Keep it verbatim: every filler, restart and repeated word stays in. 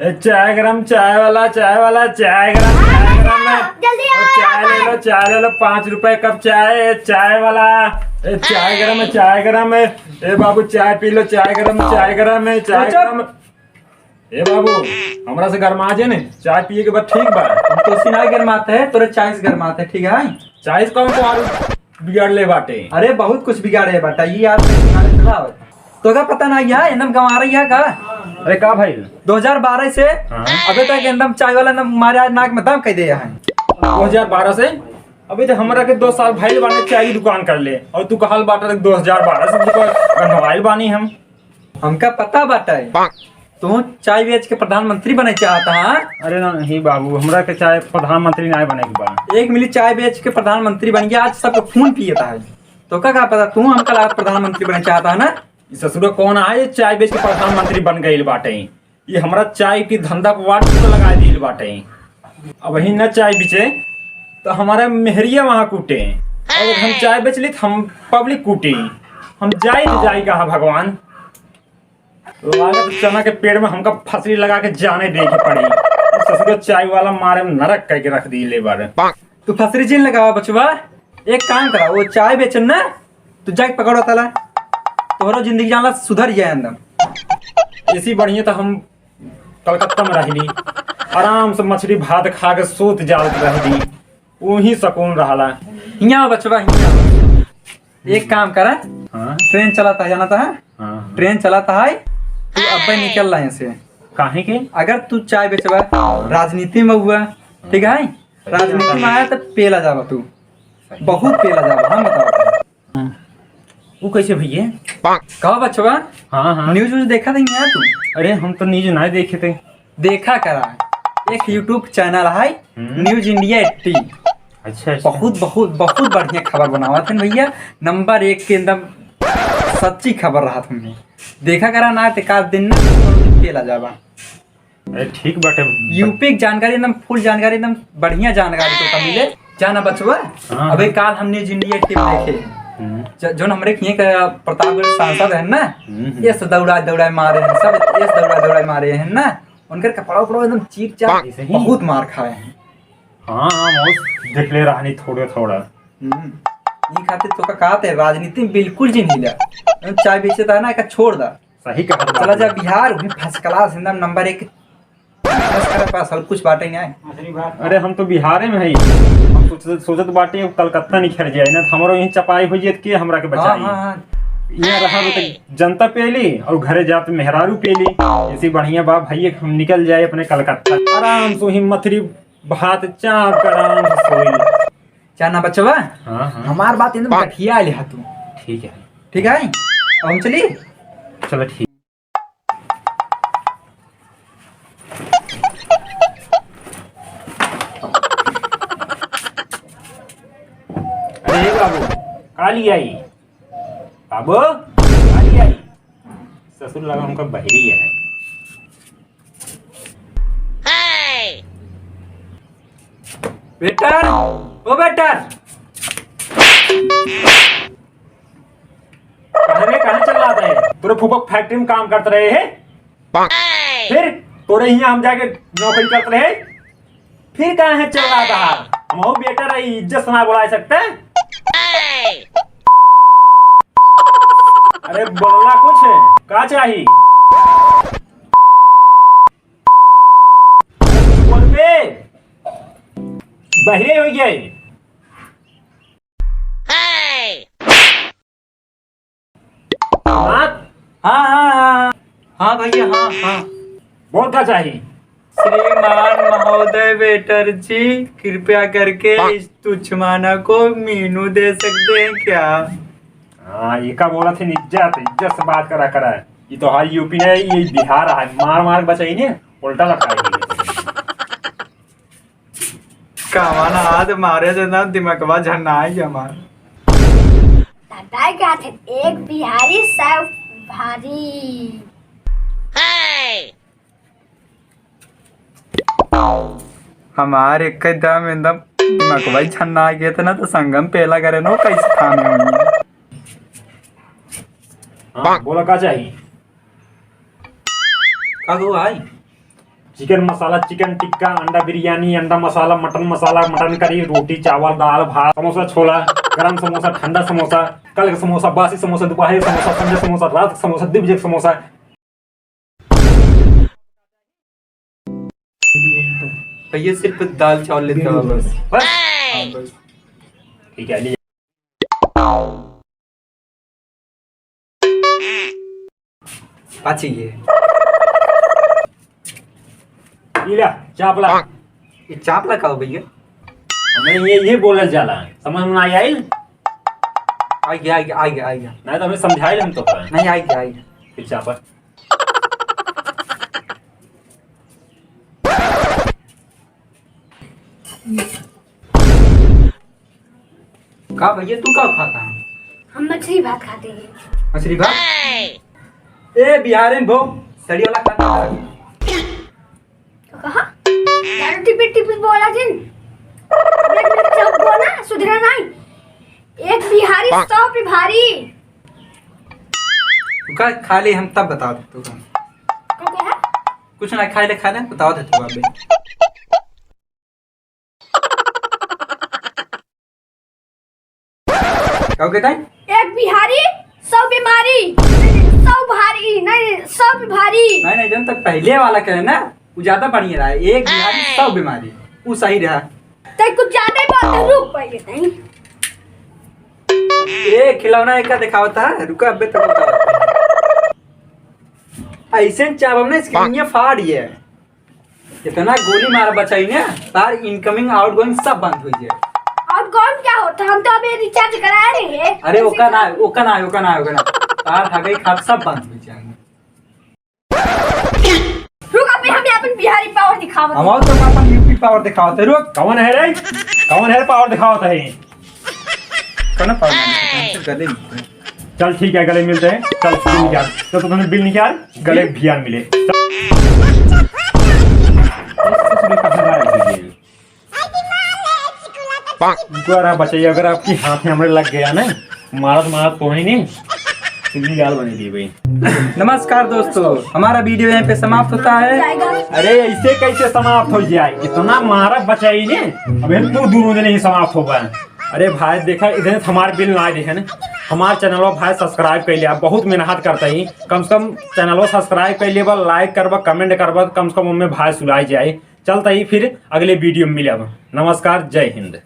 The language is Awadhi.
ए, चाय गरम, चाय वाला, चाय वाला, चाय गरम, चाय गरम है। जल्दी ओ, आओ, चाय ले लो, चाय ले लो, पाँच रुपए कप चाय, ए, चाय वाला। ए, चाय गरम है, चाय गरम है। ए बाबू, चाय पी लो, चाय गरम, चाय गरम है, चाय गरम। ए बाबू, हमरा से गरमाजे ने, चाय पिए के बाद ठीक बा। हम तो सिना गरमाते हैं, तोरे चाय से गरमाते हैं, ठीक है? चाय से कौन को आलू बिगाड़ ले बाटे? अरे बहुत कुछ बिगाड़े बाटा, ये यार बिगाड़े चला आवत। तोका पता ना यार, एकदम गंवारा यार का? अरे का भाई? दो हज़ार बारह से हाँ। अबे तक एकदम चाय वाला एकदम मारे आज नाक में दम कह दे है। दो हज़ार बारह से? अबे तो हमरा के दो साल भइल बाने चाय की दुकान कर ले, और तू कहल बाटा दो हज़ार बारह से दुकान गंधवाइल बानी हम। हमका पता बाटा है। तू चाय बेच के प्रधानमंत्री बने चाहता है? अरे ना, नहीं बाबू, हमरा के चाय प्रधानमंत्री ना बने के बा। एक मिली चाय बेच के प्रधानमंत्री बन गया, आज सबके खून पियता है। तो का, का पता तू हमका ला प्रधानमंत्री बने चाहता है ना? ई ससुरा कौन है, ये चाय बेच के प्रधानमंत्री बन गइल बाटे? ये हमरा चाय की धंधा पर वाट तो लगा दिल बाटे। अब ही न चाय बेचे तो हमारा मेहरिया वहाँ कूटे, और हम चाय बेच ली तो हम पब्लिक कूटे। हम जाई तो जाई कहाँ भगवान? लागत चना के पेड़ में हमका फसरी लगा के जाने दे के पड़ी। ससुर चाय वाला मारे में नरक कह के रख दी ले बारे। तू फसरी जिन लगावा बचवा, एक काम करा, वो चाय बेचन ना, तू जाके पकड़ो तला, तोहरो जिंदगी जान ला सुधर जाए एकदम। ऐसी बढ़िया तो हम कलकत्ता में रह ली, आराम से मछली भात खा के सूत जात रह ली, वही सुकून रहला। हियाँ बचवा, हियाँ। एक काम करा, हाँ। ट्रेन चलाता है, जानता है? हाँ, हाँ। ट्रेन चलाता है, तू अब्बे निकल रहे से। काहे के? अगर तू चाय बेचबा, राजनीति में हुआ, ठीक है? राजनीति में आया तो पेला जाबा तू, बहुत पेला जाबा, हम बताओ। हाँ। वो कैसे भैया? कहो बचवा, हाँ, हाँ। न्यूज व्यूज देखा नहीं है तू? अरे हम तो न्यूज ना देखे थे। देखा करा, एक YouTube चैनल है, हम्म। न्यूज इंडिया एट्टी। अच्छा, अच्छा। बहुत, बहुत, बहुत बढ़िया खबर बनावत हैं भैया, नंबर एक के एकदम सच्ची खबर रहत हमने। देखा करा ना, ते का दिन ना पेला जाबा। अरे ठीक बाटे। यूपी की जानकारी एकदम फुल जानकारी, एकदम बढ़िया जानकारी तो मिले। जाना बचवा, हाँ। अबे काल हम न्यूज इंडिया एट्टी देखे, हम्म। ज-, जोन हमरे किए का प्रतापगढ़ सांसद है ना, हम्म, हम्म। ये से दौड़ा दौड़ा मारे हैं सब, ये से दौड़ा दौड़ा मारे हैं ना, उनकर कपड़ा उपड़ा एकदम चीर चार, ऐसे ही? बहुत मार खाए हैं। हाँ, हाँ, बहुत देख ले रहनी थोड़ा थोड़ा। हम्म, ई खातिर तोका कहत है, राजनीति में बिल्कुल जिन हिला। चाय बेचे था ना, एका छोड़ दा। सही कहत बा। चला जा बिहार, वहीं फर्स्ट क्लास, एकदम नंबर एक, बस करे पास, और कुछ बाटे नहीं है। अरे, हम तो बिहारे में है। हम सोचत, सोचत बाटे, कलकत्ता निखर जाए ना, तो हमरो यहीं चपाई हो जाए, के हमरा के बचाई। हाँ, हाँ। यहाँ रहा तो जनता पेली और घरे जात मेहरारू पेली। ऐसी बढ़िया बा भाई, हम निकल जाए अपने कलकत्ता, आराम से वहीं मथरी भात चाप के आराम से सोई। जाना बचवा? हाँ, हाँ। हमार बात एकदम हाँ। गठिया ले हा तू। ठीक है। ठीक है? अब हम चली? चलो ठीक। अरे बाबू, का लियाई? बाबू, का लियाई? ससुर लगा हमका बहरी है। वेटर, ओ वेटर। कहाँ रे, कहाँ चल रहा था ये? तोरे फूफा फैक्ट्री में काम करत रहे हैं? फिर तोरे यहाँ हम जाके नौकरी करत रहे? फिर कहाँ है चल रहा था? हम वेटर है, इज्जत से ना बुला सकते? अरे बोलना कुछ है, का चाही? बोल बे, बहरे हो गए। हाँ? हाँ, हाँ, हाँ, हाँ। हाँ भैया, हाँ, हाँ। बोल का चाही? श्रीमान महोदय वेटर जी, कृपया करके इस तुच्छमाना को मीनू दे सकते हैं क्या? हाँ, ये का बोला थे, इज्जत, इज्जत से बात करा करा। ये तो हाल यूपी नहीं, ये बिहार है, मार मार बचाई ने, उल्टा लटकाई। कवन हाथ मारे से ना दिमगवा झन्नाई हमार। दादा का थे एक बिहारी सब भारी। हमार एक दम एकदम दिमगवा ही झन्नाई गए थे ना, तो संगम पेला करे नो कैसे खाने होंगे। हाँ, बोला का चाही? का गो भाई? चिकन मसाला, चिकन टिक्का, अंडा बिरयानी, अंडा मसाला, मटन मसाला, मटन करी, रोटी, चावल, दाल, भात, समोसा, छोला, गरम समोसा, ठंडा समोसा, कल का समोसा, बासी समोसा, दोपहर का समोसा, संझा समोसा, रात का समोसा, दुइ बजे का समोसा। भैया सिर्फ दाल चावल लेते हो बस। बस? हाँ, बस। ठीक है, लीजिए। पाची ये। ई ला, चापला। ये चापला का हो भैया? हमें ये, ये बोलल जाला। समझ में ना आइल? आ गया, आ गया, आ गया, आ गया। नहीं तो हमें समझाइल हम तो का। नहीं, आ गया, आ गया। फिर चापल। का भैया, तू का खाता है? हम मछली भात खाते हैं। मछली भात? ए, बिहारी में भो, सड़ी वाला खाता है। तो कहा? यार, टिपी टिपी बोला जिन। अबे, तुम चुप हो ना, सुधरा नहीं। एक बिहारी सौ पे भारी। तू का खा ले, हम तब बता दे तू का। का कहा? कुछ ना, खा ले, खा ले, बता दे तू अबे। का कहता है? एक बिहारी, सौ बीमारी। सौ भारी, नहीं, सौ पे भारी। नहीं, नहीं, जन तक पहले वाला कहे ना, वो ज्यादा बढ़िया रहा। एक बिहारी, सौ बीमारी, वो सही रहा। तो कुछ ज्यादा ही बोलते, रुक पहले तनी। ए, खिलौना एक का दिखावता है, रुका, अबे तक बतावता है। ऐसे चाप हमने screen ये फाड़ ये। इतना गोली मारा बचाई ने, तार incoming outgoing सब बंद हो जाए। Outgoing क्या होता है? हम तो अभी recharge करा रहे हैं। अरे ओका ना, ओका ना, ओका ना, ओका ना। तार हगई खात सब बंद हो जाए। रुक, अबे हमें अपन बिहारी power दिखावत है। हमारे तो अपन यूपी power दिखावत है। रुक, कौन है रे? कौन है power दिखावत है? कौन power? गले में। चल ठीक है, गले मिलते हैं। चल, बिल निकाल। तो तुमने बिल निकाल, गले भियान मिले। रुको यार, बचाइए, अगर आपकी हाथ में हमरे लग गया ना, मारत मारत तो है नहीं, सिंधी लाल बनी थी भाई। नमस्कार दोस्तों, हमारा video यहीं पे समाप्त होता है। अरे ऐसे कैसे समाप्त हो जाए, इतना मारा बचाई ने, अबे तू दोनों जने ही समाप्त हो गए। अरे भाई देखा, इधर हमारे बिल ना आए देखे ना, हमारे channel भाई subscribe कर लिया, बहुत मेहनत करता ही, कम से कम channel subscribe कर लिया, like करबा, comment करबा, कम से कम उनमें भाई सुलाए जाए। चलता ही फिर अगले video में मिलब। नमस्कार, जय हिंद।